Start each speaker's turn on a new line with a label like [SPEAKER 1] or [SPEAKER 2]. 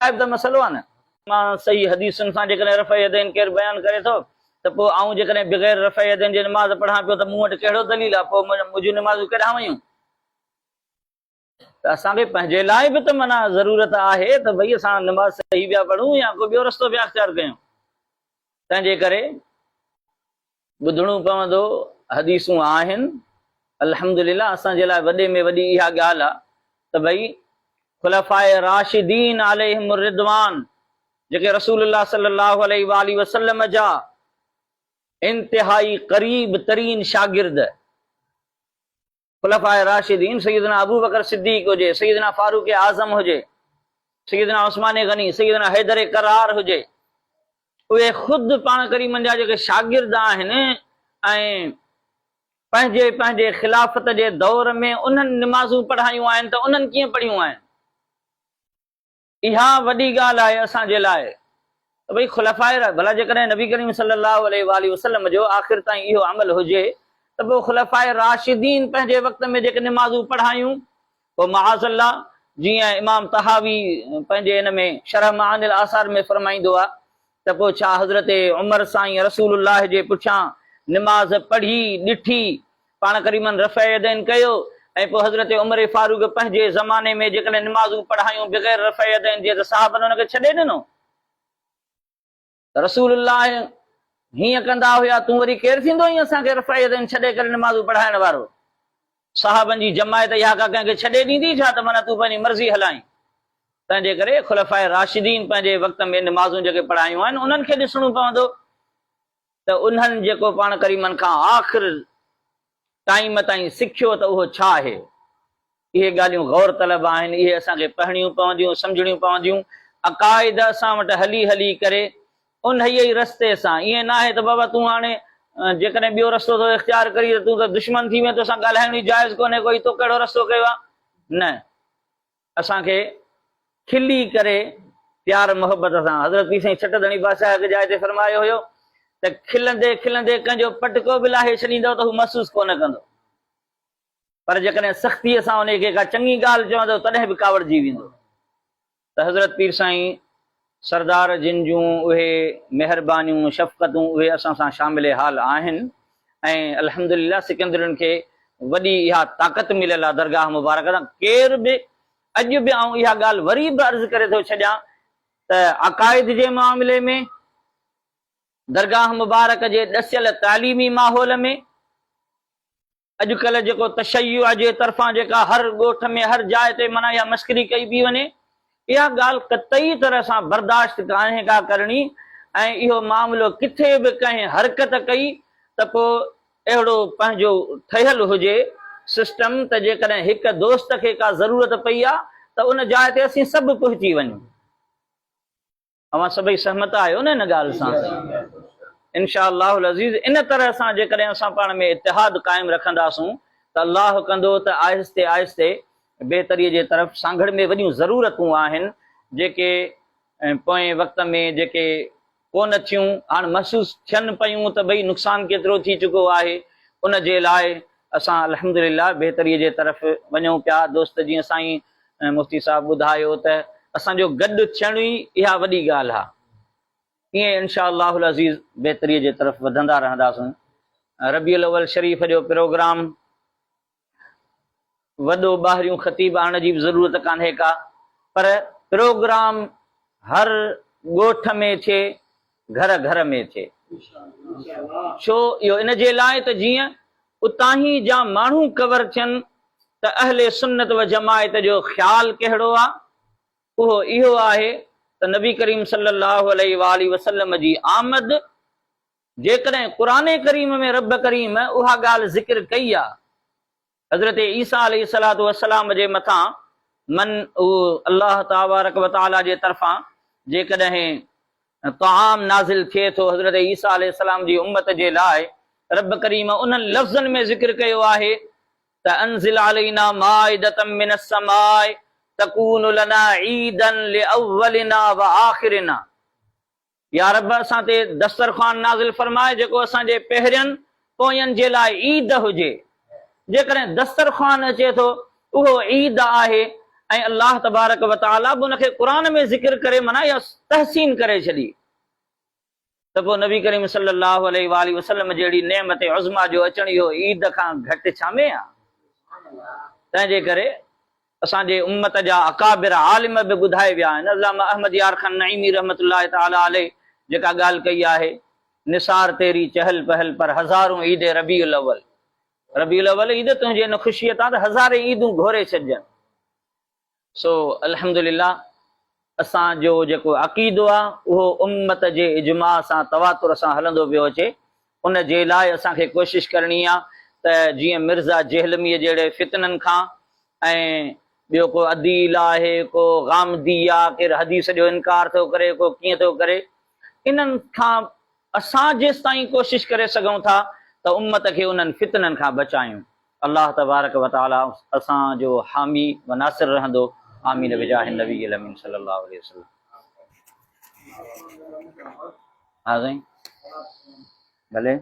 [SPEAKER 1] به ته مسئلو آهي نه. مان صحيح حديثن سان جيڪڏهن رفع يدين ڪير بيان ڪري ٿو ته پوء آئون جيڪڏهن بغير رفع يدين جي نماز پڙهان پيو ته مون وٽ ڪهڙو دليل آهي پوء منهنجون نمازون ڪيڏانهن ويون؟ ته اسان کي پنهنجي لاء به ته معنيٰ ضرورت آهي ته ڀئي اسان نماز صحيح پيا پڙهون يا ڪو ٻيو رستو پيا اختيار ڪيون. تنهن جي ڪري ٻڌڻو پوندو، حديثون آهن، الحمدلله اسان جي لاء وڏي ۾ وڏي اها ڳالهه آهي ته ڀئي خلفاء راشدين عليهم الرضوان جيڪي رسول الله صلي الله عليه واٰله وسلم جا انتهائي قريب ترين شاگرد خلفاء راشدين سيدنا ابوبڪر صديق هجي، سيدنا فاروق اعظم هجي، سيدنا عثمان غني، سيدنا حيدر ڪرار هجي، اهي خود پاڻ ڪريمن جا جيڪي شاگرد آهن ۽ پنهنجي پنهنجي خلافت جي دور ۾ انهن نمازون پڙهايون آهن ته انهن ڪيئن پڙهيون آهن؟ اها وڏي ڳالهه آهي اسان جي لاء ته ڀئي خلفاء ڀلا جيڪڏهن نبي ڪريم صلي الله عليه واٰله وسلم جو آخر تائين اهو عمل هجي ته پوء خلفاء راشدين پنهنجي وقت ۾ جيڪي نمازون پڙهايون پوء معاذ الله جيئن امام طحاوي پنهنجي ان ۾ شرح معاني الاثار ۾ فرمائيندو آهي ته پوء ڇا حضرت عمر سائين رسول الله جي پٺيان نماز پڙهي ڏٺي پاڻ ڪريمن رفع يدين ڪيو ۽ پوء حضرت عمر فاروق پنهنجي زماني ۾ جيڪڏهن نمازون پڙهايون بغير رفع يدين جي ته صحابن ان کي ڇڏي ڏنو ته رسول الله هيئن ڪندا هيا تون وري ڪير ٿيندو آهين اسان کي رفع يدين ڇڏي ڪري نمازون پڙهائڻ وارو؟ صحابن جي جماعت اها ڪا ڪنهن کي ڇڏي ڏيندي ڇا ته معنيٰ تون پنهنجي مرضي هلائين؟ تنهن جي ڪري خلفاء راشدين پنهنجي وقت ۾ نمازون جيڪي پڙهايون آهن انهن کي ڏسڻو پوندو. ته انهن جيڪو پاڻ ڪريمن کان آخر ٽائيم تائين سکيو ته اهو ڇا آهي؟ اهي ڳالهيون غور طلب آهن، اهي اسان کي پڙهڻيون پونديون، سمجهڻيون پونديون. عقائد اسان وٽ هلي هلي ڪري انهيء ئي رستي سان، ائين ناهي ته بابا تون هاڻي جيڪڏهن ٻيو رستو ٿو اختيار ڪرين ته تون ته دشمن ٿي وئين، توسان ڳالهائڻ ئي جائز ڪونهي ڪو، هي تو ڪهڙو رستو ڪيو آهي؟ نه. اسان کي کلي ڪري پيار محبت سان حضرت پير سائين ڇٽ ڌڻي بادشاهه هڪ جاء تي فرمايو هيو ته کلندي کلندي ڪنهن جو پٽڪو به لاهي ڇڏيندؤ ته هو محسوس ڪونه ڪندو پر جيڪڏهن سختيء سان انهي کي ڪا چڱي ڳالهه چوندؤ تڏهن به ڪاوڙجي ويندو ته حضرت پير سائين سردار جن جون اهي مهربانيون شفقتون اهي اسان سان شامل حال آهن ۽ الحمدلله سڪندرين کي وڏي اها طاقت مليل آهي درگاهه مبارڪ تان ڪير به اڄ به آئون اها ڳالهه وري به عرض ڪري ٿو ڇڏيان ته عقائد جي معاملي ۾ درگاهه مبارڪ جي ڏسيل تعليمي ماحول ۾ اڄڪلهه جيڪو تشيع جي طرفان جيڪا هر ڳوٺ ۾ هر جاء تي معنيٰ اها مسخري ڪئي پئي وڃي، اها ڳالهه قطعي طرح سان برداشت ڪانهي ڪا ڪرڻي ۽ اهو معاملو ڪٿي به ڪنهن حرڪت ڪئي ته پوء اهڙو پنهنجو ٺهيل هجي سسٽم ته جيڪڏهن هڪ دوست کي ڪا ضرورت پئي آ ته ان جاء تي اسين سڀ پهچي وڃون. اوهان سڀئي سهمت آهيو نه ان ڳالهه سان؟ انشاء الله العزيز ان طرح سان جيڪڏهن اسان پاڻ ۾ اتحاد قائم رکنداسون ته الله ڪندو ته آهستي آهستي بهتري جي طرف سانگهڙ ۾ وڏيون ضرورتون آهن جيڪي پوئين وقت ۾ جيڪي ڪونه ٿيون هاڻ محسوس ٿين پيون ته ڀئي نقصان ڪيترو ٿي چڪو آهي ان جي لاء اسان الحمدلله بهتري جي طرف وڃون پيا دوست جيئن سائين مفتي صاحب ٻڌايو ته اسان جو گڏ ٿيڻ ئي اها وڏي ڳالهه آهي. ائين انشاء الله العزيز بهتري جي طرف وڌندا رهنداسون. ربيع الاول شريف جو پروگرام وڏو ٻاهريون خطيب آڻڻ جي به ضرورت ڪانهي ڪا پر پروگرام هر ڳوٺ ۾ ٿئي گهر گهر ۾ ٿئي. ڇو اهو ان جي لاء ته جيئن اتاهين جا ماڻهو ڪور ٿين ته اهل سنت و جماعت جو خيال ڪهڙو آ؟ اهو اهو آهي ته نبي ڪريم صلي الله عليه واٰله وسلم جي آمد جيڪڏهن قرآن ڪريم ۾ رب ڪريم اها ڳالهه ذڪر ڪئي آ حضرت عيسيٰ عليه الصلوة والسلام جي مٿان من اهو الله تبارڪ و تعاليٰ جي طرفان جيڪڏهن طعام نازل ٿئي ٿو حضرت عيسيٰ عليه السلام جي امت جي لاء رب ڪريم انهن لفظن ۾ ذڪر ڪيو آهي ته انزل علينا مائدة من السماء تڪون لنا عيدا لاولنا وآخرنا يا رب اسان تي دسترخوان نازل فرماء جيڪو اسان جي پهرين پوين جي لاء عيد هجي. جيڪڏهن دسترخوان اچي ٿو اهو عيد آهي ۽ الله تبارڪ و تعاليٰ به ان کي قرآن ۾ ذڪر ڪري معنيٰ اها تحسين ڪري ڇڏي ته پوء نبي ڪريم صلي الله عليه واٰله وسلم جهڙي نعمت عظميٰ جو اچڻ اهو عيد کان گهٽ ڇا ۾ آ؟ تنهن جي ڪري اسان جي امت جا اڪابر عالم به ٻڌائي ويا آهن علامه احمد يار خان نعيمي رحمة الله تعالٰي عليه جيڪا ڳالهه ڪئي آهي نثار تيري چهل پهل پر هزارون عيد ربيع الاول ربيع الاول عيد تنهنجي ان خوشيء تان ته هزارين عيدون گهوري ڇڏجن. سو الحمدلله اسان جو جيڪو عقيدو آ اهو امت جي اجماع سان تواتر سان هلندو پيو اچي ان جي لاء اسان کي ڪوشش ڪرڻي آ ته جيئن مرزا جهلميء جهڙي فتنن کان ۽ ٻيو ڪو عديل آهي ڪو غامدي آ ڪير حديث جو انڪار ٿو ڪري ڪو ڪيئن ٿو ڪري انهن کان اسان جيستائين ڪوشش ڪري سگهون ٿا ته امت کي انهن فتنن کان بچايون. الله تبارڪ و تعالي اسان جو حامي و ناصر رهندو. آمين بجاه النبي الامين صلي الله عليه وسلم. ها سائين ڀلي.